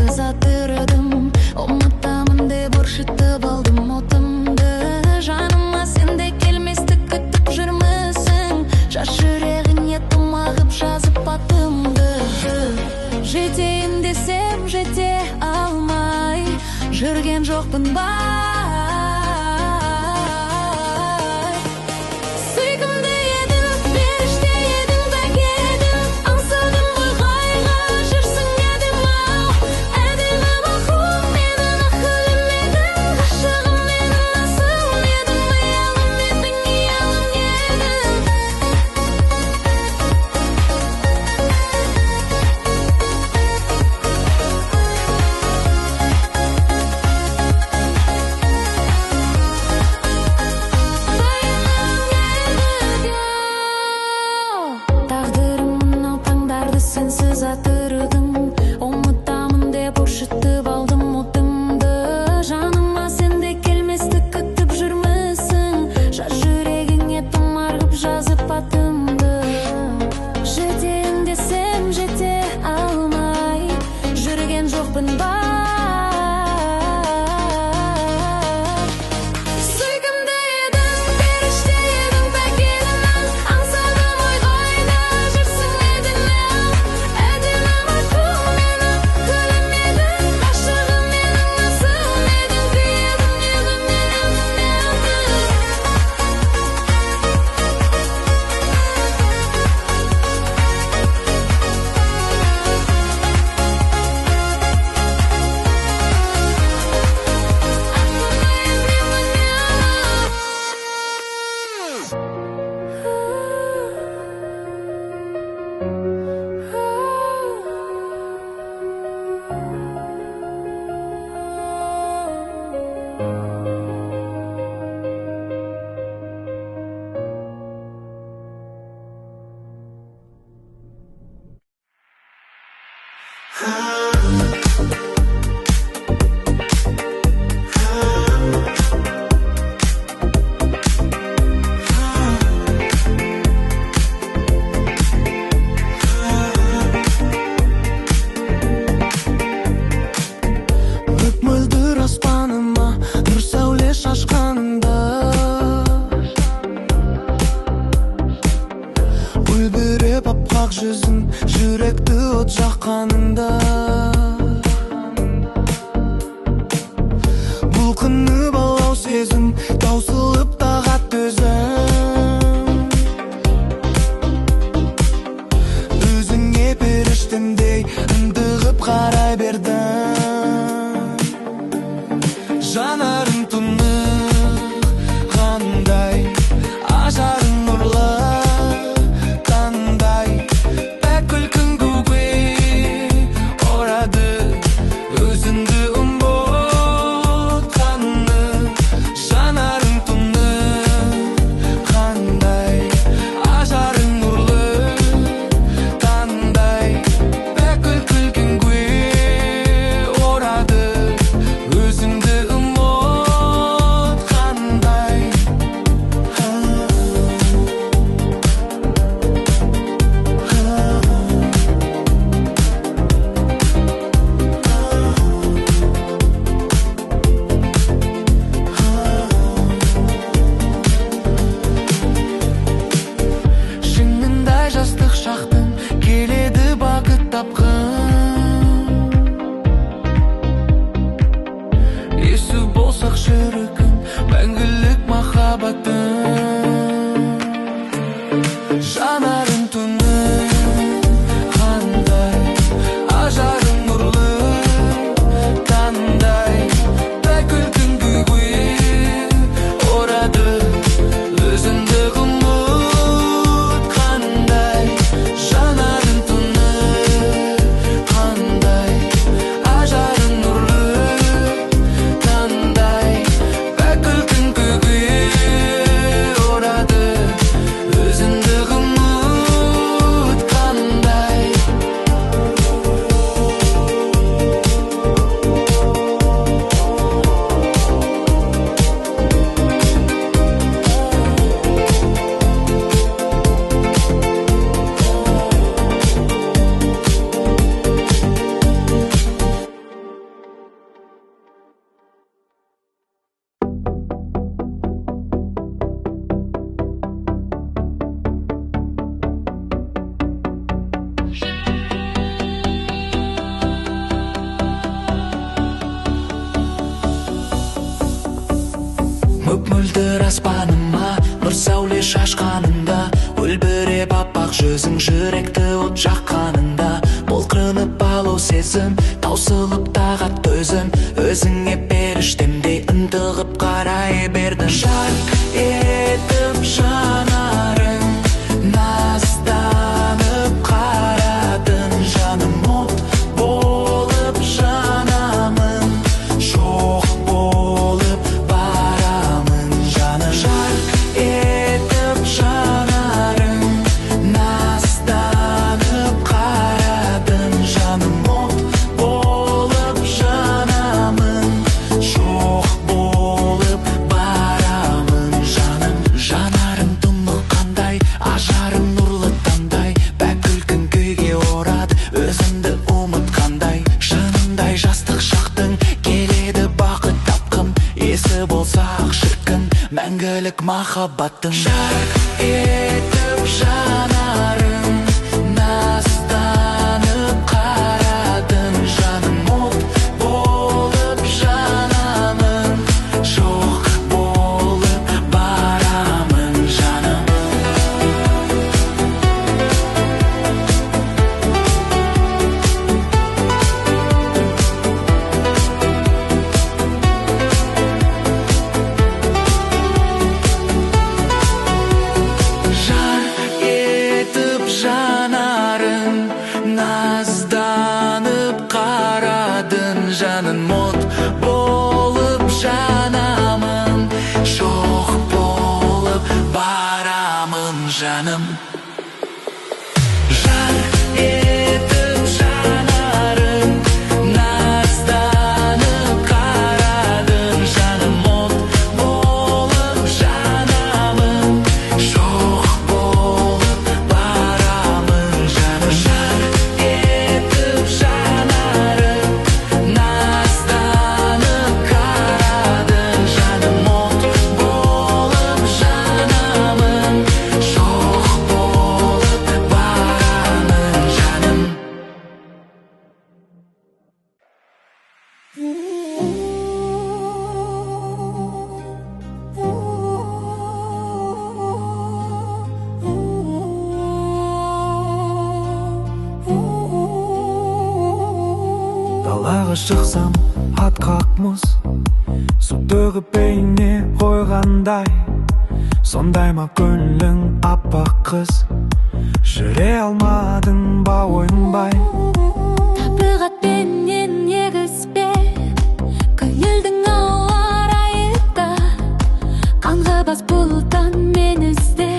Сенсіз атырдым, ұмытамын деп өршітіп алдым отымды. Жаныма сен де келместі күтіп жүрмісің, жас жүрегіне тұмағып жазып атымды. Жетейін десем жете алмай жүрген жоқпын ба. Сүйкімді едің, періште едің, пәк едің, аңсадым ғой қайға жүрсің едім-ау. Әдемі махрұм менің ақылым едің, ғашығым менің асылым едің, қиялым едің, қиялым едің. Тағдырым мынау таңдарды сенсіз атырдым, ұмытамын деп өршітіп алдым отымды. Жаныма сен де келместі күтіп жүрмісің, жас жүрегіңе тұмар қып жазып атымды. Жетейін десем жете алмай жүрген жоқпын ба. Сүйкімді едің, періште едің, пәк едің, аңсадым ой қайда жүрсің едім-ау. Әдемі марқұм менің гүлім едің, ғашығым менің асылым едің, күйегім едің, едің, едің. Мөп-мөлдір аспаныма нұр сәуле шашқаныңда, үлбіреп аппақ жүзің жүректі от жаққаныңда, бұлқынып алау сезім таусылып тағат төзім. Өзіңе періштемдей ынтығып қарай бердім. Жанарың тұнық қандай, ажарың нұрлы таңдай, пәк күлкің көкке орады. шашқанында, үлбіреп аппақ жүзің жүректі от жаққанында, бұлқынып алу сезім, таусылып тағат төзім, өзіңе періштемдей ынтығып қарай бердім. Жарқ етіп жанарың, назданып қарадың, жаным от болып жанамын, жоқ болып барамын, жаным. Жарқ етіп жанарың, назданып қарадың, жаным от болып жанамын, жоқ болып барамын, жаным. Жанарың тұныққандай, ажарың нұрлы таңдай, пәк күлкің күйге орады, өзімді ұмытқандай. Шынындай жастық шақтың, келеді бақыт тапқым, есі болсақ шіркін, мәңгілік махаббаттың. Жарқ етіп жанарың, назданып қарадың, жаным от болып жанамын, жоқ болып барамын, жаным. Жарқ етіп жанарың, назданып қарадың, жаным от болып жанамын, жоқ болып барамын, жаным. Жарқ етіп жанарың, назданып қарадың, жаным от болып жанамын, жоқ болып барамын, жаным. Жарқ етіп жанарың, назданып қарадың, жаным от болып жанамын, жоқ болып барамын, жаным. Далаға шықсам атқақ мұз, су төгіп бейне қойғандай, сондай ма көңілің аппақ қыз, жүре алмадың ба ойынбай? Табиғатпенен егіспе, көңілдің ауа райы да, қаңғыбас бұлттан мені ізде,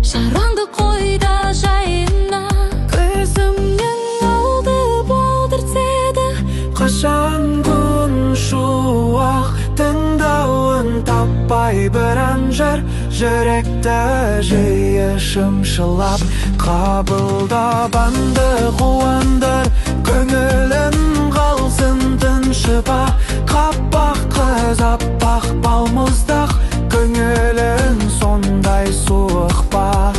шараңды қой да жайына. Көзімнің алды балдыртеді, Қашан күн шуақ тыңдауын таппай бір ән жыр, жүректі жиі шымшылап, қабылдап әнді қуандыр, көңілім қалсын тыншыпа, қаппақ қыз аппақ балмұздақ, көңілің сондай суық па?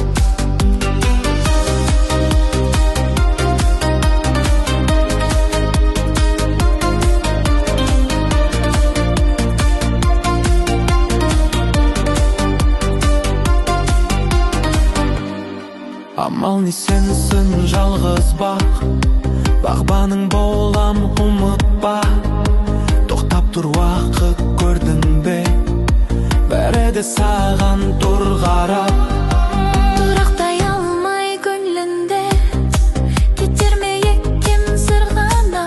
Амал не сенсің жалғыз бақ, бағбаның болам ұмытпа, тоқтап тұр уақыт көрдің бе, бәрі де саған тұр қарап. Тұрақтай алмай көңілінде, кетер ме екен сырғана,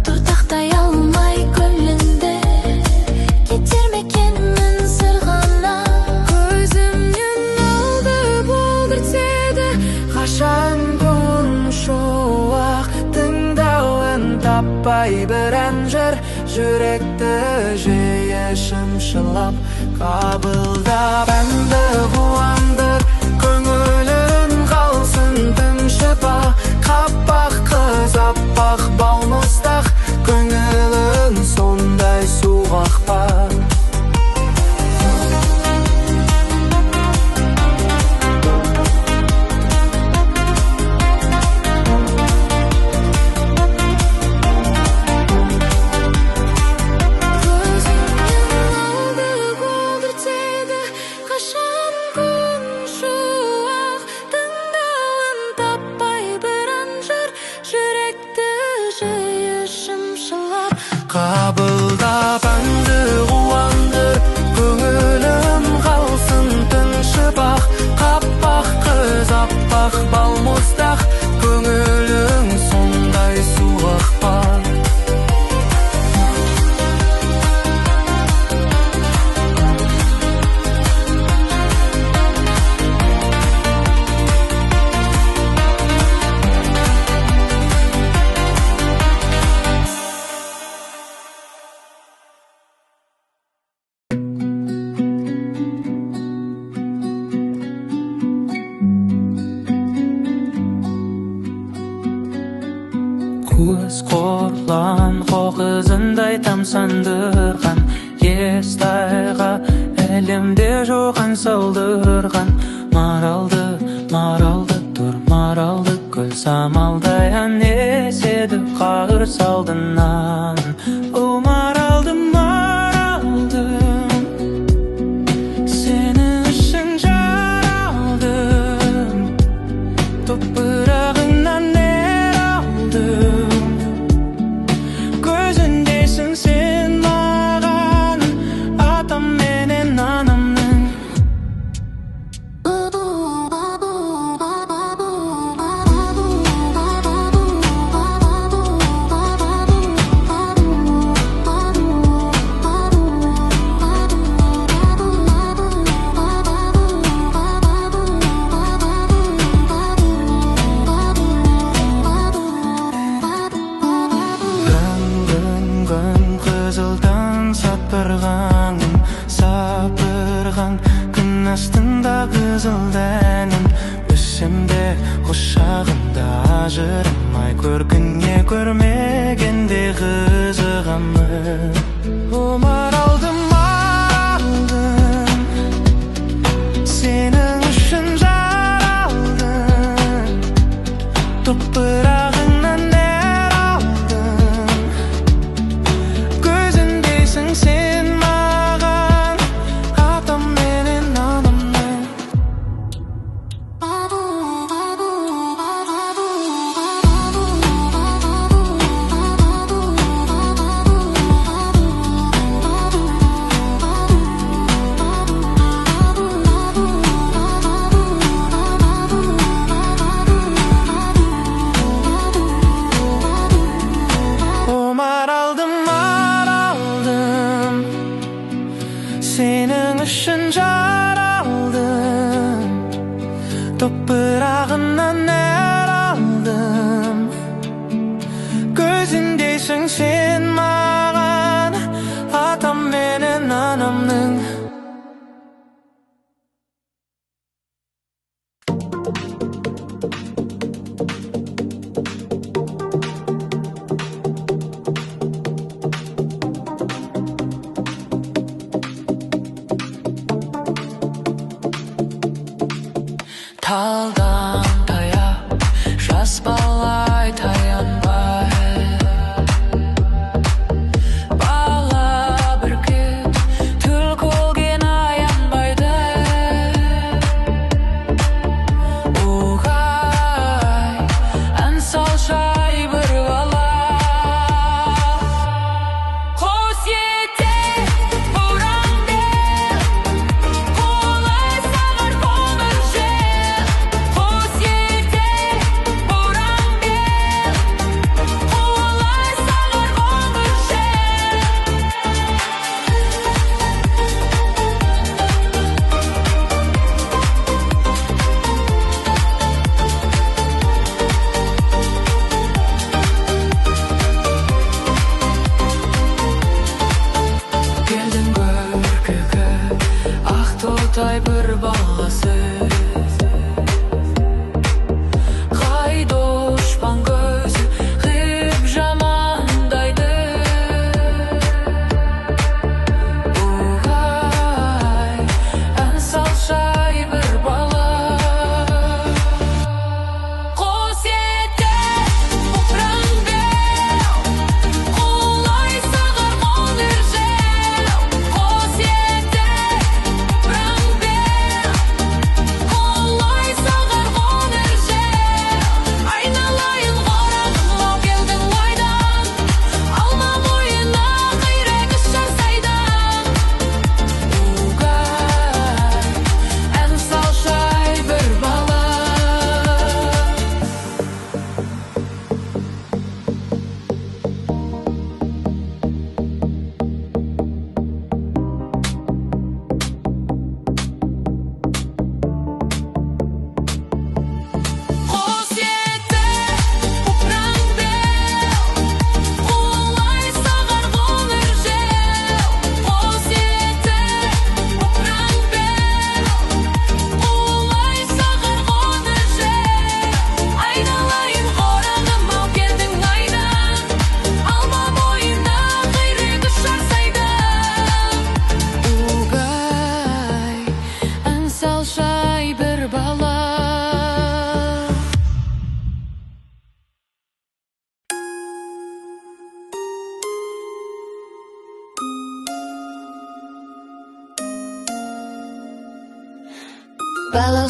тұртақтай алмай көңілінде, кетер ме екенмін сырғана. Көзімнің алды болдыртеді, Қашан күн шуақ тыңдауын таппай бір ән жыр, жүректі жиі шымшылап, қабылдап әнді қуандыр, көңілің қалсын тыншыпа, қаппақ қыз аппақ балмұздақ, көңілің сондай суық па? Көзімнің алды болдыртеді, қашан Қабылдап әнді қуандыр, көңілім қалсын тыншып ақ. Қаппақ қыз аппақ балмұздақ, көңілің сондай суық па? Көз қорлан қоқызындай тамсандырған, Естайға әлемде жоқ ән салдырған. Маралды, маралды тұр, маралды көл самалдай ән еседі қарсы алдынан. О, маралды, маралдым, сенің үшін жаралдым, топырағыңнан нәр алдым. Көзіндесің сен маған, атам менен анамның. Ғын қызылдан сапырғаным, сапырған күн астында қызыл дәнім. Өсемде құшағында ажырамай, көркіңе көрмегенде қызығамын. О, маралдым, маралдым, сенің үшін жаралдым, топырағыңнан нәр алдым. Көзіндесің сен маған, атам менен анамның. О, маралдым, маралдым, сенің үшін жаралдым, топырағыңнан нәр алдым. Көзіндесің сен маған, атам менен анамның. Талдан таяп, жас балай таянбай, бала бүркіт түлкі өлген аянбайды. Уғай, ән салшы ай бір бала. Қос етек боранды, қолай сағар қоңыр жел. Қос етек боранды.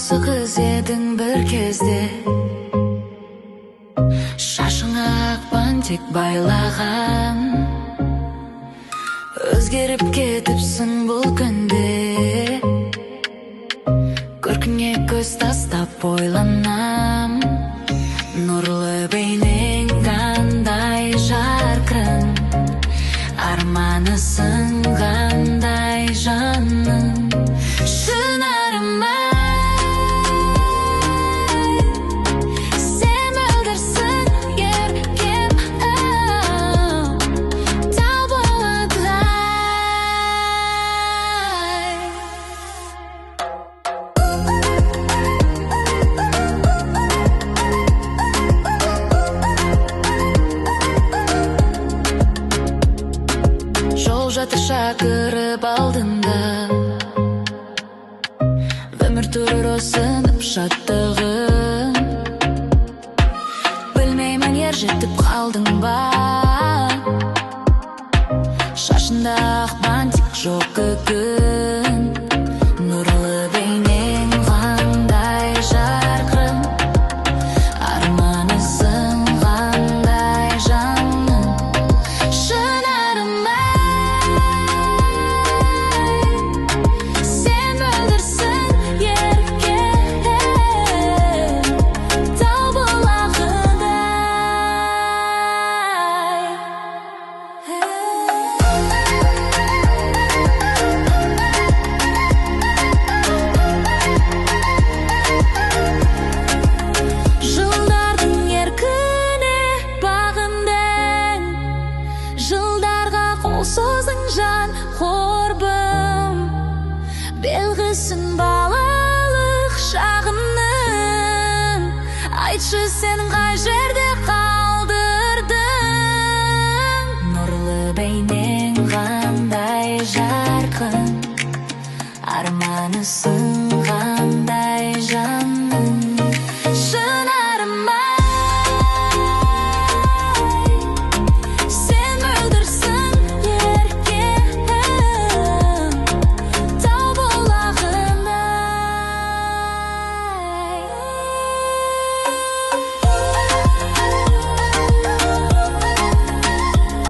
Осы қыз едің бір кезде, шашыңа ақ бантик байлаған. Өзгеріп кетіпсің бұл күнде, көркіңе көз тастап ойланам. Нұрлы бейнең қандай жарқын, арманысың қандай жаным. Шынарым ай, сен мөлдірсің еркем, ау, тау болаттай. Жол жатыр шақырып алдында, өмір тұрыр ұсынып шаттығын. Білмеймін, ер жетіп қалдың ба, шашында ақ бантик жоқ бүгін. Нұрлы бейнең қандай жарқын, арманысың қандай жаным. Шынарым ай, сен мөлдірсің еркем, тау бұлағындай. Жылдардың еркіне бағындың, жылдарға қол создың жан қорбым. Белгісін балалық шағының, айтшы, сен қай жерде қалдырдың? Нұрлы бейнең қандай жарқын, арманысың